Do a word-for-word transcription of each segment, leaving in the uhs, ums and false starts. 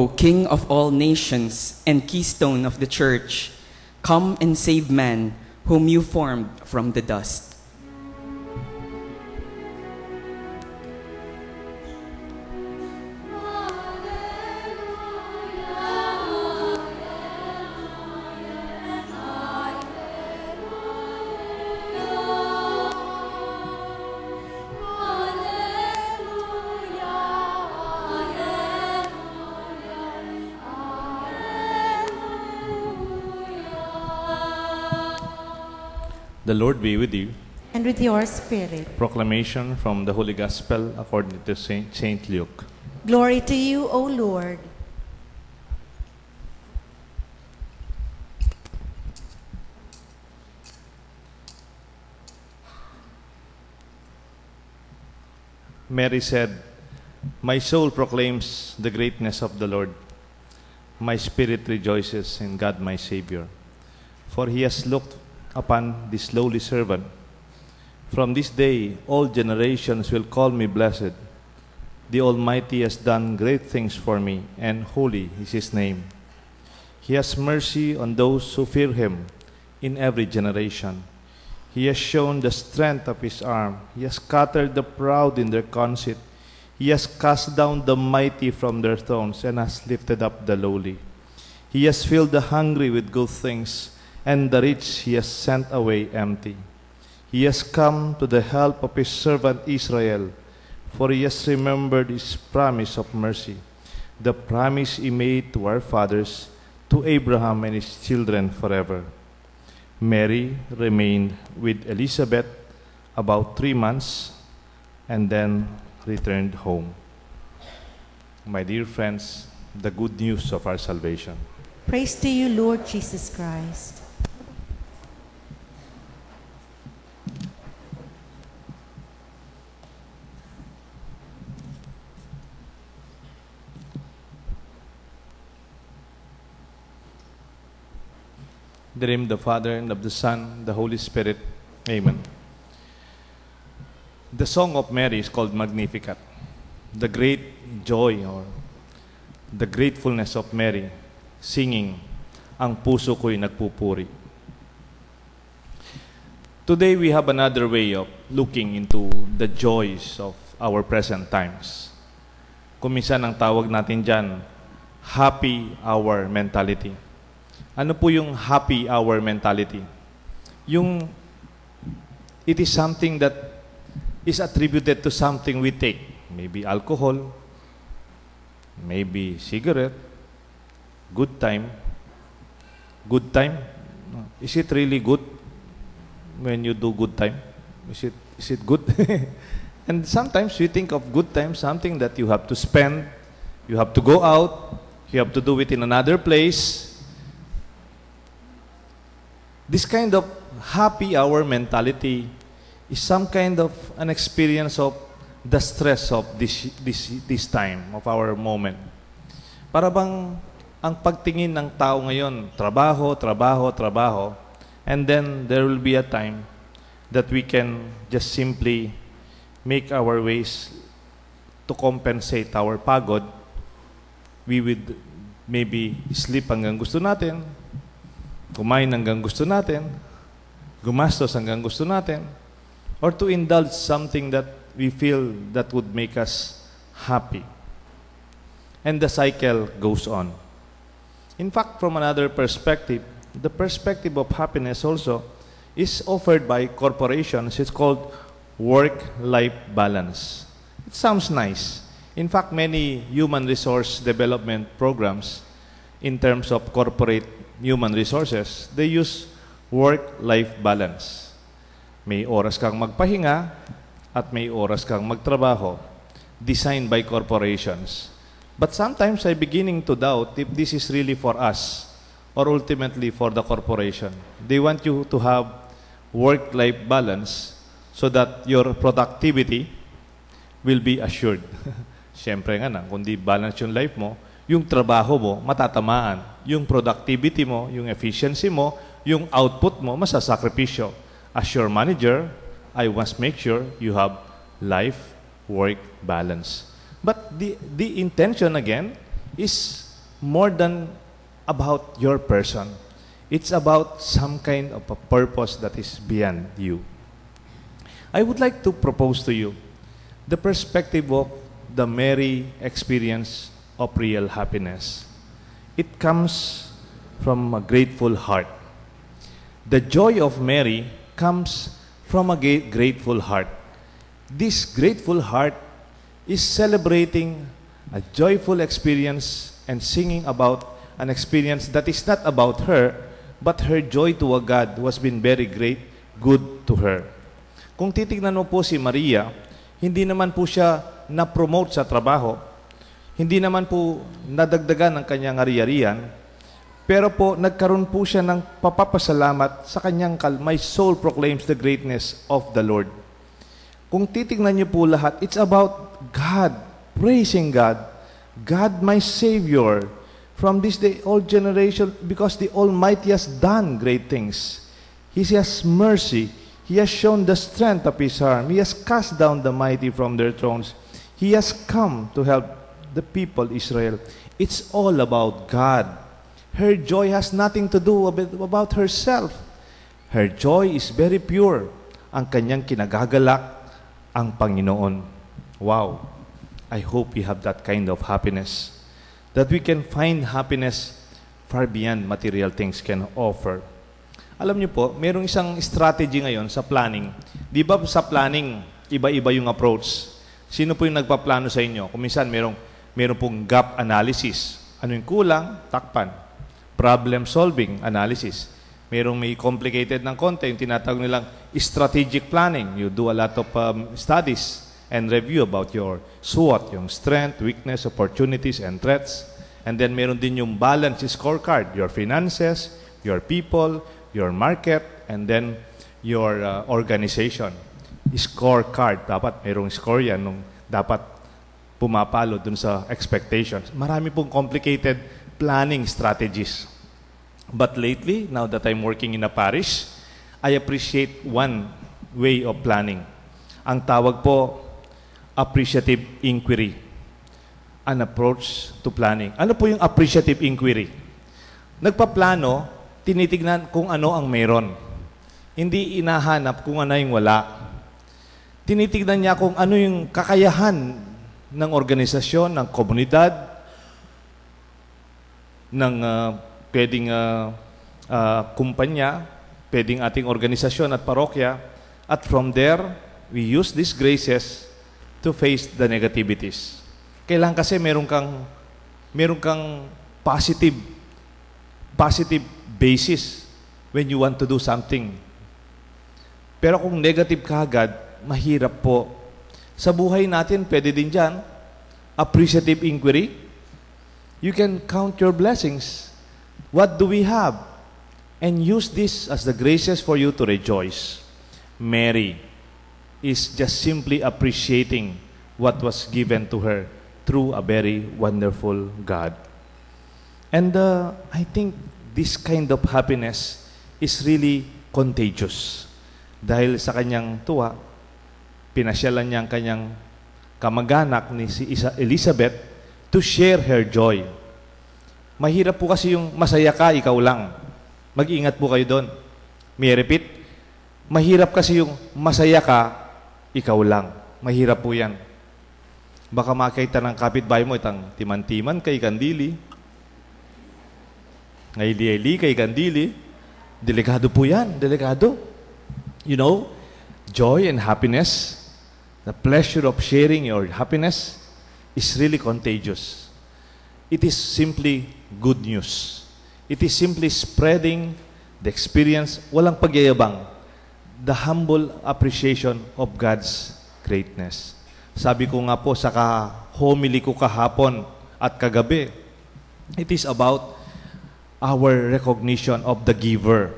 O King of all nations and keystone of the church, come and save man whom you formed from the dust. The Lord be with you. And with your spirit. Proclamation from the Holy Gospel according to Saint, Saint Luke. Glory to you, O Lord. Mary said, "My soul proclaims the greatness of the Lord. My spirit rejoices in God my Savior, for he has looked upon this lowly servant. From this day all generations will call me blessed. The Almighty has done great things for me, and holy is his name. He has mercy on those who fear him in every generation. He has shown the strength of his arm. He has scattered the proud in their conceit. He has cast down the mighty from their thrones and has lifted up the lowly. He has filled the hungry with good things, and the rich he has sent away empty. He has come to the help of his servant Israel, for he has remembered his promise of mercy, the promise he made to our fathers, to Abraham and his children forever." Mary remained with Elizabeth about three months and then returned home. My dear friends, the good news of our salvation. Praise to you, Lord Jesus Christ. In the name of the Father, and of the Son, and the Holy Spirit. Amen. The song of Mary is called Magnificat. The great joy or the gratefulness of Mary singing, "Ang puso ko'y nagpupuri." Today we have another way of looking into the joys of our present times. Kung minsan ang tawag natin diyan, happy hour mentality. Ano po yung happy hour mentality? Yung it is something that is attributed to something we take. Maybe alcohol, maybe cigarette, good time. Good time? Is it really good when you do good time? Is it, is it good? And sometimes we think of good time, something that you have to spend, you have to go out, you have to do it in another place. This kind of happy hour mentality is some kind of an experience of the stress of this, this, this time, of our moment. Para bang ang pagtingin ng tao ngayon, trabaho, trabaho, trabaho, and then there will be a time that we can just simply make our ways to compensate our pagod. We would maybe sleep hanggang gusto natin, kumain hanggang gusto natin, gumastos hanggang gusto natin, or to indulge something that we feel that would make us happy. And the cycle goes on. In fact, from another perspective, the perspective of happiness also is offered by corporations. It's called work-life balance. It sounds nice. In fact, many human resource development programs, in terms of corporate human resources, they use work-life balance. May oras kang magpahinga at may oras kang magtrabaho, designed by corporations. But sometimes I beginning to doubt if this is really for us or ultimately for the corporation. They want you to have work-life balance so that your productivity will be assured. Siyempre nga na, kung di balance yung life mo, yung trabaho mo, matatamaan. Yung productivity mo, yung efficiency mo, yung output mo, masasakripisyo. As your manager, I must make sure you have life, work balance. But the, the intention again is more than about your person. It's about some kind of a purpose that is beyond you. I would like to propose to you the perspective of the Mary experience of real happiness. It comes from a grateful heart. The joy of Mary comes from a ga- grateful heart. This grateful heart is celebrating a joyful experience and singing about an experience that is not about her, but her joy to a God who has been very great, good to her. Kung titignan mo po si Maria, hindi naman po siya na-promote sa trabaho, hindi naman po nadagdagan ang kanyang ari-arian, pero po nagkaroon po siya ng papapasalamat sa kanyang kal-, "My soul proclaims the greatness of the Lord." Kung titignan niyo po lahat, it's about God, praising God. "God, my Savior, from this day all generation, because the Almighty has done great things. He has mercy. He has shown the strength of his arm. He has cast down the mighty from their thrones. He has come to help the people Israel." It's all about God. Her joy has nothing to do with, about herself. Her joy is very pure. Ang kanyang kinagagalak ang Panginoon. Wow. I hope we have that kind of happiness. That we can find happiness far beyond material things can offer. Alam niyo po, mayroong isang strategy ngayon sa planning. Di ba sa planning, iba-iba yung approach? Sino po yung nagpaplano sa inyo? Kung minsan, mayroong, mayroong pong gap analysis. Ano yung kulang? Takpan. Problem solving analysis. Mayroong may complicated ng konti, yung tinatawag nilang strategic planning. You do a lot of um, studies and review about your SWOT, yung strength, weakness, opportunities, and threats. And then meron din yung balance scorecard, your finances, your people, your market, and then your uh, organization. Scorecard, dapat mayroong score yan nung dapat pumapalo dun sa expectations. Marami pong complicated planning strategies. But lately, now that I'm working in a parish, I appreciate one way of planning. Ang tawag po, appreciative inquiry. An approach to planning. Ano po yung appreciative inquiry? Nagpaplano, tinitignan kung ano ang meron. Hindi inahanap kung ano yung wala. Tinitignan niya kung ano yung kakayahan ng organisasyon, ng komunidad, ng ah, pwedeng ah, ah, kumpanya, pwedeng ating organisasyon at parokya. At from there, we use these graces to face the negativities. Kailangan kasi meron kang, meron kang positive, positive basis when you want to do something. Pero kung negative ka agad, mahirap po. Sa buhay natin, pwede din dyan. Appreciative inquiry. You can count your blessings. What do we have? And use this as the graces for you to rejoice. Mary is just simply appreciating what was given to her through a very wonderful God. And uh, I think this kind of happiness is really contagious. Dahil sa kanyang tuwa, pinasyalan niya ang kanyang kamag-anak ni si Isa- Elizabeth to share her joy. Mahirap po kasi yung masaya ka, ikaw lang. Mag-ingat po kayo doon. May repeat, mahirap kasi yung masaya ka, ikaw lang. Mahirap po yan. Baka makita ng kapitbahay mo, itang timan-timan kay kandili. Ngaili-ili kay kandili. Delikado po yan, delikado. You know, joy and happiness, the pleasure of sharing your happiness is really contagious. It is simply good news. It is simply spreading the experience, walang pagyayabang, the humble appreciation of God's greatness. Sabi ko nga po sa ka-homily ko kahapon at kagabi, it is about our recognition of the giver.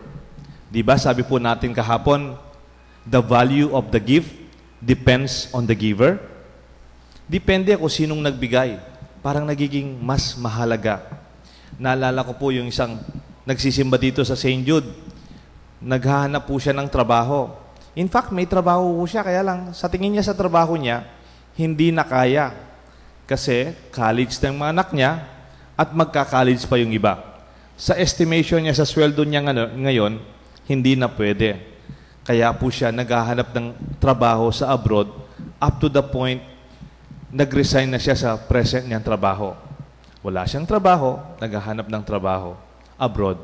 Di ba, sabi po natin kahapon, the value of the gift depends on the giver. Depende kung sinong nagbigay. Parang nagiging mas mahalaga. Naalala ko po yung isang nagsisimba dito sa Saint Jude. Naghahanap po siya ng trabaho. In fact, may trabaho po siya, kaya lang sa tingin niya sa trabaho niya, hindi na kaya. Kasi college na yung mga anak niya, At magka-college pa yung iba. Sa estimation niya sa sweldo niya ngano-, ngayon, hindi na pwede. Kaya po siya naghahanap ng trabaho sa abroad up to the point nag-resign na siya sa present niyang trabaho. Wala siyang trabaho, naghahanap ng trabaho abroad.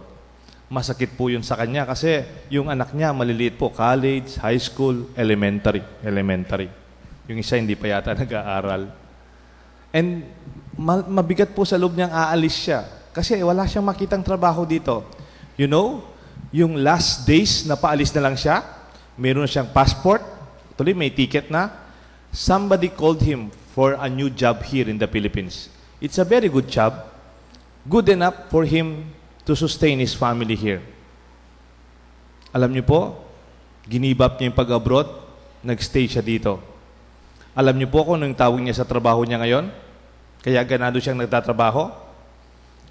Masakit po yun sa kanya kasi yung anak niya maliliit po, college, high school, elementary, elementary. Yung isa hindi pa yata nag-aaral. And ma-, mabigat po sa loob niyang aalis siya. Kasi wala siyang makitang trabaho dito. You know, yung last days na paalis na lang siya, meron siyang passport, tuloy may ticket na, somebody called him for a new job here in the Philippines. It's a very good job, good enough for him to sustain his family here. Alam niyo po, ginibap niya yung pag-abroad, nag-stay siya dito. Alam niyo po kung anong tawag niya sa trabaho niya ngayon? Kaya ganado siyang nagtatrabaho?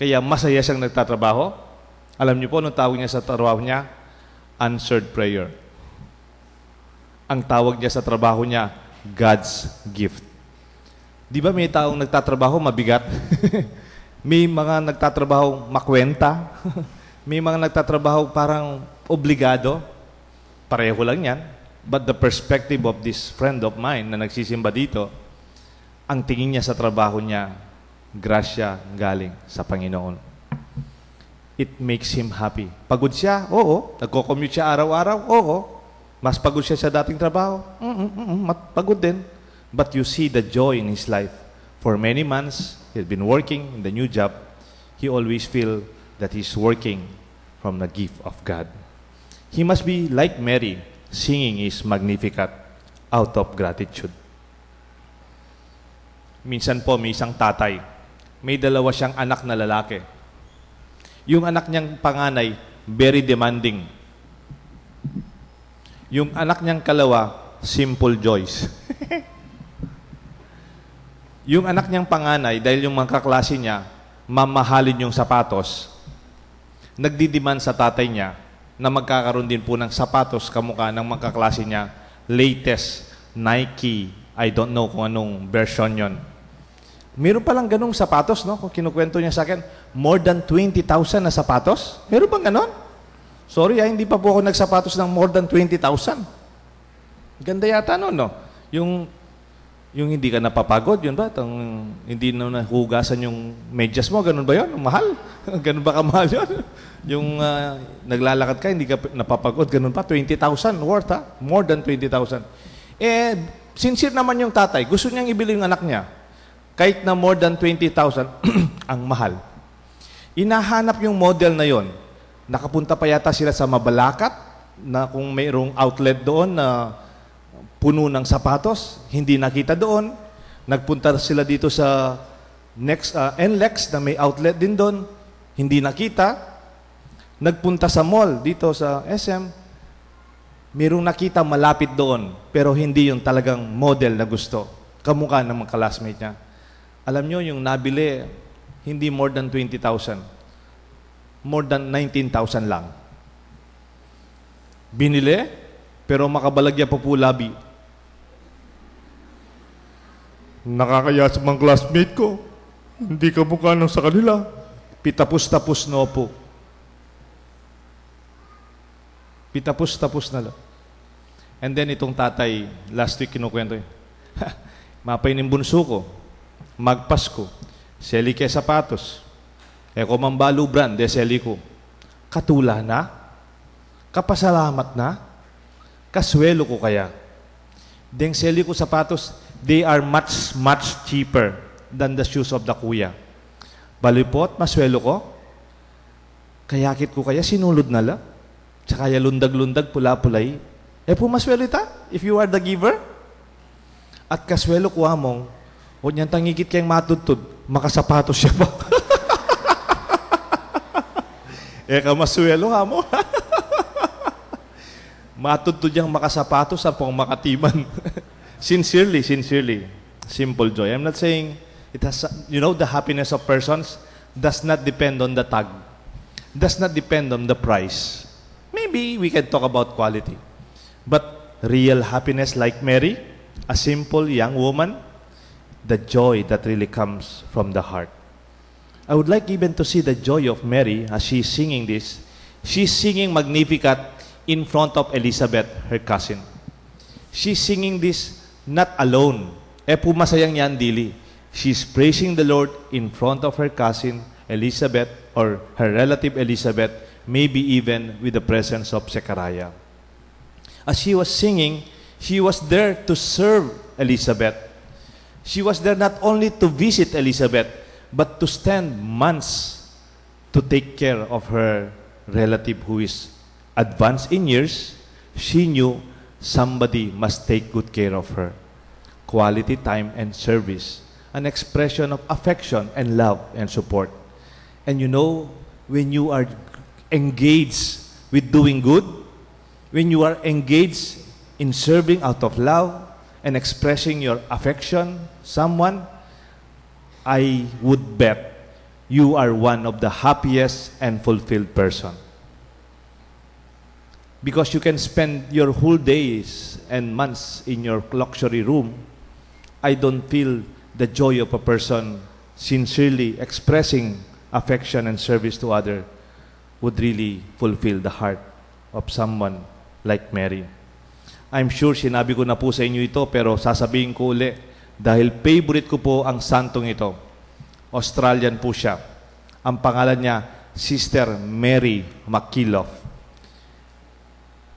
Kaya masaya siyang nagtatrabaho? Alam niyo po anong tawag niya sa trabaho niya? Answered prayer. Ang tawag niya sa trabaho niya, God's gift. Di ba may taong nagtatrabaho mabigat? May mga nagtatrabaho makwenta. May mga nagtatrabaho parang obligado. Pareho lang yan. But the perspective of this friend of mine na nagsisimba dito, ang tingin niya sa trabaho niya, grasya galing sa Panginoon. It makes him happy. Pagod siya? Oo. Nagko-commute siya araw-araw? Oo. Mas pagod siya sa dating trabaho? Mm, mm, mm, mat-, pagod din. But you see the joy in his life. For many months, he had been working in the new job. He always feel that he's working from the gift of God. He must be like Mary, singing his Magnificat out of gratitude. Minsan po, may isang tatay. May dalawa siyang anak na lalaki. Yung anak niyang panganay, very demanding. Yung anak niyang kalawa, simple joys. Yung anak niyang panganay, dahil yung mga kaklase niya, mamahalin yung sapatos, nagdidiman sa tatay niya na magkakaroon din po ng sapatos kamukha ng mga kaklase niya, latest Nike, I don't know kung anong version yon. Meron palang ganung sapatos, no? Kung kinukwento niya sa akin, more than twenty thousand na sapatos? Meron bang ganon? Sorry, ah, hindi pa po ako nagsapatos ng more than twenty thousand. Ganda yata nun, no? Yung, yung hindi ka napapagod, yun ba? Tang, hindi na nahugasan yung medyas mo, ganun ba yun? Mahal? Ganun ba kamahal yun? Yung, ah, naglalakad ka, hindi ka p-, napapagod, ganun pa? Twenty thousand worth, ha? More than twenty thousand. Eh, sincere naman yung tatay. Gusto niyang ibili yung anak niya. Kahit na more than twenty thousand, ang mahal. Inahanap yung model na yon. Nakapunta pa yata sila sa Mabalacat, na kung mayroong outlet doon na puno ng sapatos, hindi nakita doon. Nagpunta sila dito sa next, ah, N L E X na may outlet din doon, hindi nakita. Nagpunta sa mall dito sa S M, mayroong nakita malapit doon, pero hindi yung talagang model na gusto. Kamukha ng mga classmate niya. Alam nyo, yung nabili, hindi more than twenty thousand. More than nineteen thousand lang. Binili, pero makabaligya pa pu labi. Nakakaya sa mga classmate ko. Hindi kamukha nung sa kanila. Pitapus-tapus no pu. Pitapus-tapus na la. And then itong tatay, last week kinukwento niya, "Mapaining bunsu ku, magpas ku, seli ke sapatos. E ku man balu brand, e seli ku. Katula na? Kapasalamat na? Kaswelu ku kaya. Deng seli ku sapatos, they are much, much cheaper than the shoes of the kuya. Balu pu, maswelu ku? Kayakit ku kaya sinulud na la. Tsaka ya lundag-lundag, pula-pulai. E pu maswelu ita, if you are the giver? At kaswelu ku, Among, o nyan tangikit keng matudtud, makasapatos ya pa." E ka maswelu, Among. Matudtud yang makasapatos, ampong makatiman. Sincerely, sincerely. Simple joy. I'm not saying it has, you know, the happiness of persons does not depend on the tag, does not depend on the price. Maybe we can talk about quality. But real happiness, like Mary, a simple young woman, the joy that really comes from the heart. I would like even to see the joy of Mary as she's singing this. She's singing Magnificat in front of Elizabeth, her cousin. She's singing this not alone. E pu masayang yan dili. She's praising the Lord in front of her cousin Elizabeth or her relative Elizabeth, maybe even with the presence of Zechariah. As she was singing, she was there to serve Elizabeth. She was there not only to visit Elizabeth, but to stand months to take care of her relative who is advanced in years. She knew somebody must take good care of her. Quality time and service, an expression of affection and love and support. And you know, when you are engaged with doing good, when you are engaged in serving out of love and expressing your affection someone, I would bet you are one of the happiest and fulfilled person. Because you can spend your whole days and months in your luxury room, I don't feel the joy of a person sincerely expressing affection and service to other would really fulfill the heart of someone like Mary. I'm sure sinabi ko na po sa inyo ito, pero sasabihin ko uli dahil favorite ko po ang santong ito. Australian po siya. Ang pangalan niya, Sister Mary McKillop.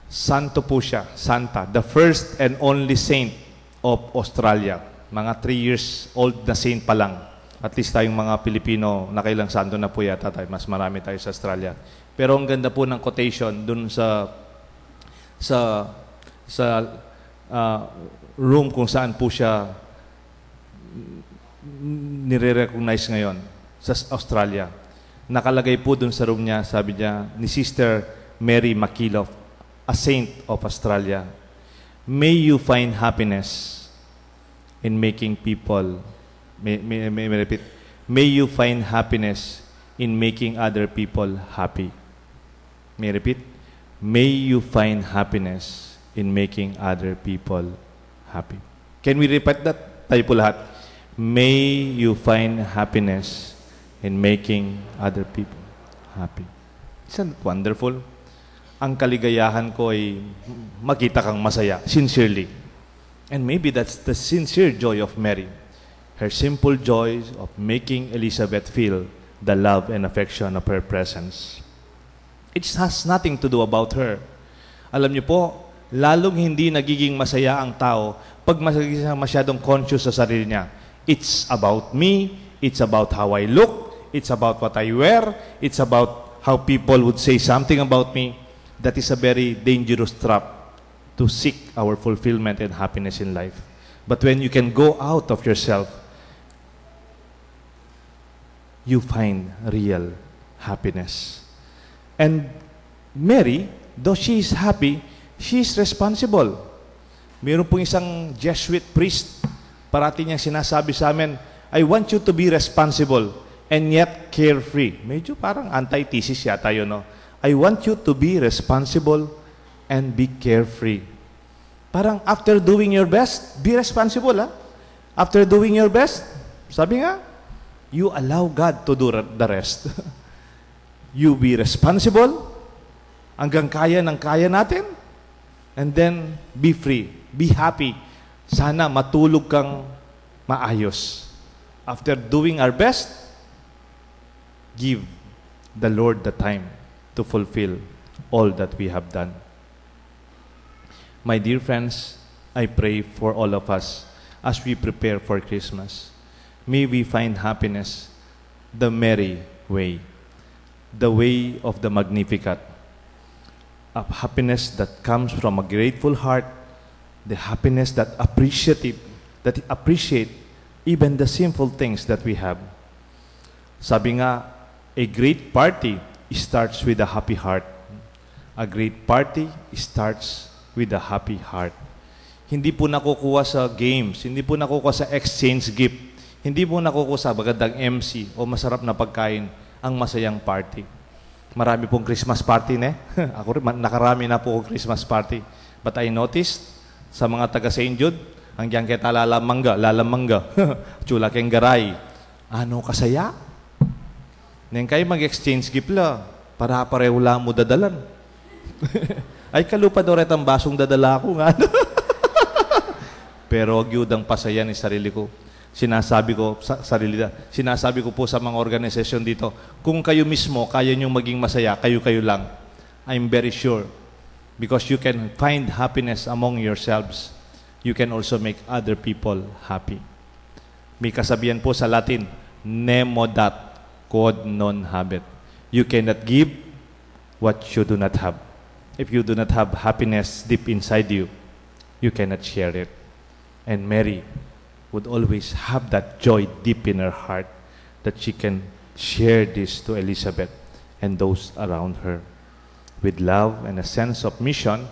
Santo po siya, santa, the first and only saint of Australia. Mga three years old na saint pa lang. At least tayong mga Pilipino, nakailang santo na po yata tayo. Mas marami tayo sa Australia. Pero ang ganda po ng quotation dun sa sa sa ah, room kung saan po siya nire-recognize ngayon sa Australia. Nakalagay po dun sa room niya, sabi niya, ni Sister Mary McKillop, a saint of Australia, "May you find happiness in making people," may, may, may, may repeat, "May you find happiness in making other people happy." May I repeat, "May you find happiness in making other people happy." Can we repeat that? Tayo po lahat. "May you find happiness in making other people happy." Isn't that wonderful? Ang kaligayahan ko ay makita kang masaya, sincerely. And maybe that's the sincere joy of Mary. Her simple joy of making Elizabeth feel the love and affection of her presence. It has nothing to do about her. Alam niyo po, lalong hindi nagiging masaya ang tao pag mas-, masyadong conscious sa sarili niya. "It's about me, it's about how I look, it's about what I wear, it's about how people would say something about me." That is a very dangerous trap to seek our fulfillment and happiness in life. But when you can go out of yourself, you find real happiness. And Mary, though she is happy, she is responsible. Meron pong isang Jesuit priest, parati niyang sinasabi sa amin, "I want you to be responsible and yet carefree." Medyo parang antithesis yata yun, no? "I want you to be responsible and be carefree." Parang after doing your best, be responsible, ha? After doing your best, sabi nga, you allow God to do the rest. You be responsible, hanggang kaya ng kaya natin, and then be free, be happy. Sana matulog kang maayos. After doing our best, give the Lord the time to fulfill all that we have done. My dear friends, I pray for all of us as we prepare for Christmas. May we find happiness the merry way, the way of the Magnificat, a happiness that comes from a grateful heart, the happiness that appreciative, that appreciate even the simple things that we have. Sabi nga, "A great party starts with a happy heart." A great party starts with a happy heart. Hindi po nakukuha sa games, hindi po nakukuha sa exchange gift, hindi po nakukuha sa magandang M C o masarap na pagkain ang masayang party. Marami pong Christmas party, ne? Ako rin, ma-, nakarami na po akong Christmas party. But I noticed, sa mga taga Saint Jude, ang diyan kita lalamangga, lalamangga, tsula keng garay. Ano kasaya? Neng kayu mag-exchange gift la, para parehu la mu dadalan. Ay, kalupa daw retang basung dadala ku, nga. Pero wag yu dang pasayan ing sarili ku. Sinasabi ko sa sarili na, sinasabi ko po sa mga organisasyon dito, kung kayo mismo kaya niyong maging masaya, kayo-kayo lang. I'm very sure. Because you can find happiness among yourselves, you can also make other people happy. May kasabihan po sa Latin, "Nemo dat quod non habet." You cannot give what you do not have. If you do not have happiness deep inside you, you cannot share it. And Mary would always have that joy deep in her heart that she can share this to Elizabeth and those around her. With love and a sense of mission,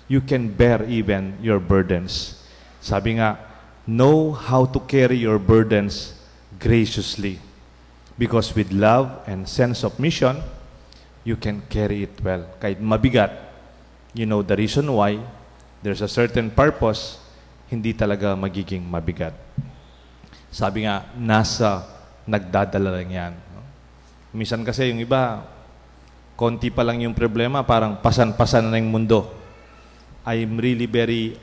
you can bear even your burdens. Sabi nga, know how to carry your burdens graciously. Because with love and sense of mission, you can carry it well. Kahit mabigat, you know the reason why, there's a certain purpose, hindi talaga magiging mabigat. Sabi nga, nasa nagdadala lang yan. Minsan kasi yung iba, konti pa lang yung problema, parang pasan-pasan na yung mundo. I'm really very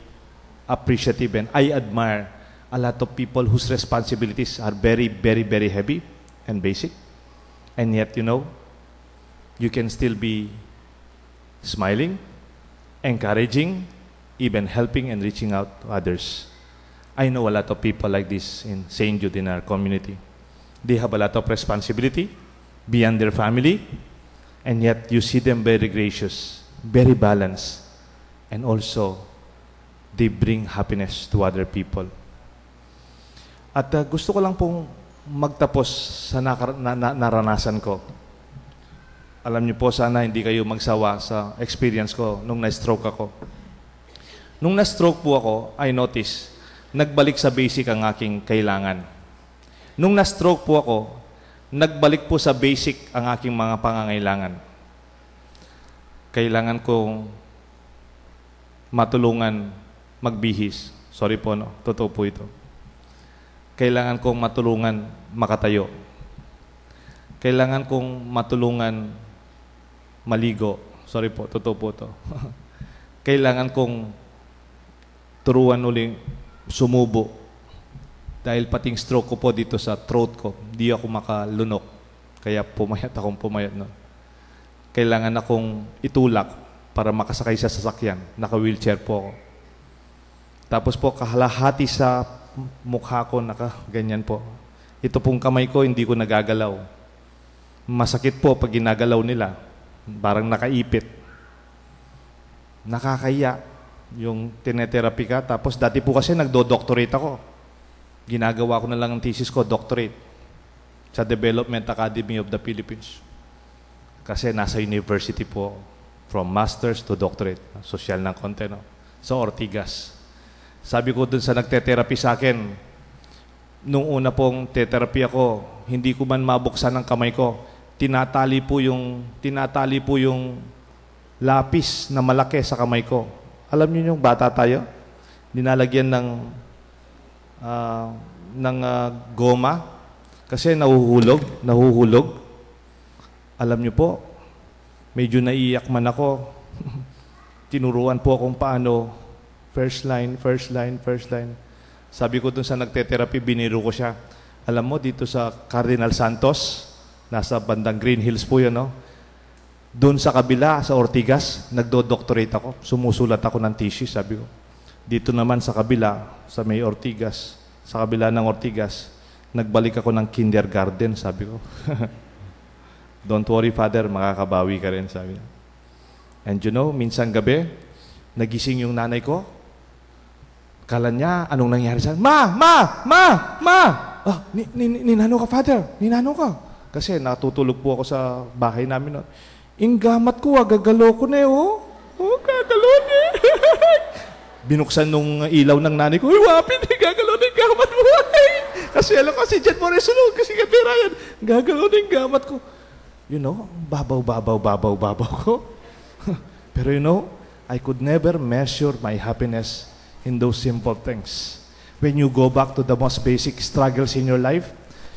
appreciative and I admire a lot of people whose responsibilities are very, very, very heavy and basic. And yet, you know, you can still be smiling, encouraging, even helping and reaching out to others. I know a lot of people like this in Saint Jude in our community. They have a lot of responsibility beyond their family, and yet you see them very gracious, very balanced, and also they bring happiness to other people. At, ah, gusto ko lang pong magtapos sa nakar-, na, na, naranasan ko. Alam niyo po, sana hindi kayo magsawa sa experience ko nung na-stroke ako. Nung na-stroke po ako, I notice, nagbalik sa basic ang aking kailangan. Nung na-stroke po ako, nagbalik po sa basic ang aking mga pangangailangan. Kailangan kong matulungan magbihis. Sorry po, no? Totoo po ito. Kailangan kong matulungan makatayo. Kailangan kong matulungan maligo. Sorry po, totoo po to. Kailangan kong turuan uling sumubo. Dahil pating stroke ko po dito sa throat ko, di ako makalunok. Kaya pumayat akong pumayat nun. Kailangan akong itulak para makasakay sa sasakyan. Naka-wheelchair po ako. Tapos po, kahalahati sa mukha ko, naka-ganyan po. Ito pong kamay ko, hindi ko nagagalaw. Masakit po pag ginagalaw nila. Parang nakaipit. Nakakahiya yung tinetherapy ka. Tapos dati po kasi nagdo-doctorate ako. Ginagawa ko na lang ang thesis ko, doctorate. Sa Development Academy of the Philippines. Kasi nasa university po ako. From master's to doctorate. Sosyal ng konti, no? Sa Ortigas. Sabi ko dun sa nagte-therapy sa akin, nung una pong te-therapy ako, hindi ko man mabuksan ang kamay ko. Tinatali po yung, tinatali po yung lapis na malaki sa kamay ko. Alam niyo yung bata tayo? Nilalagyan ng, ah, ng, ah, goma. Kasi nahuhulog, nahuhulog. Alam niyo po, medyo naiyak man ako. Tinuruan po akong paano, first line, first line, first line. Sabi ko dun sa nagte-therapy, biniru ko siya. Alam mo, dito sa Cardinal Santos, nasa bandang Green Hills po yun, no? Dun sa kabila, sa Ortigas, nagdo-doctorate ako. Sumusulat ako ng thesis, sabi ko. Dito naman sa kabila, sa may Ortigas, sa kabila ng Ortigas, nagbalik ako ng kindergarten, sabi ko. "Don't worry, Father, makakabawi ka rin," sabi niya. And you know, minsan gabi, nagising yung nanay ko. Kala niya, anong nangyari sa, "Ma! Ma! Ma! Ma!" "Ah, ni, ni, ni, ninano ka, Father? Ninano ka?" Kasi natutulog po ako sa bahay namin noon. "Ing gamat ko, ah, gagalo ko ne, oh. Oh, gagalo ne." Binuksan nung ilaw ng nanay ko, "Uy, Wapit, eh, gagalo ne ing gamat mo." Kasi alam ko, si Jen Morrison, oh, kasi katira yan. "Gagalo ne ing gamat ko." You know, babaw, babaw, babaw, babaw ko. Pero you know, I could never measure my happiness in those simple things. When you go back to the most basic struggles in your life,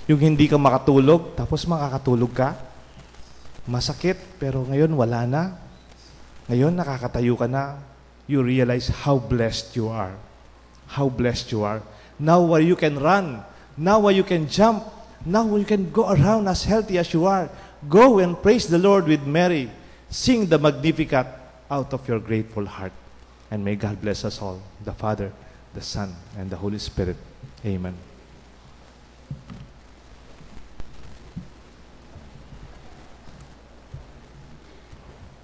Yung hindi ka makatulog, tapos makakatulog ka. Masakit, pero ngayon wala na. Ngayon nakakatayo ka na. You realize how blessed you are. How blessed you are. Now where you can run. Now where you can jump. Now you can go around as healthy as you are. Go and praise the Lord with Mary. Sing the Magnificat out of your grateful heart. And may God bless us all, the Father, the Son, and the Holy Spirit. Amen.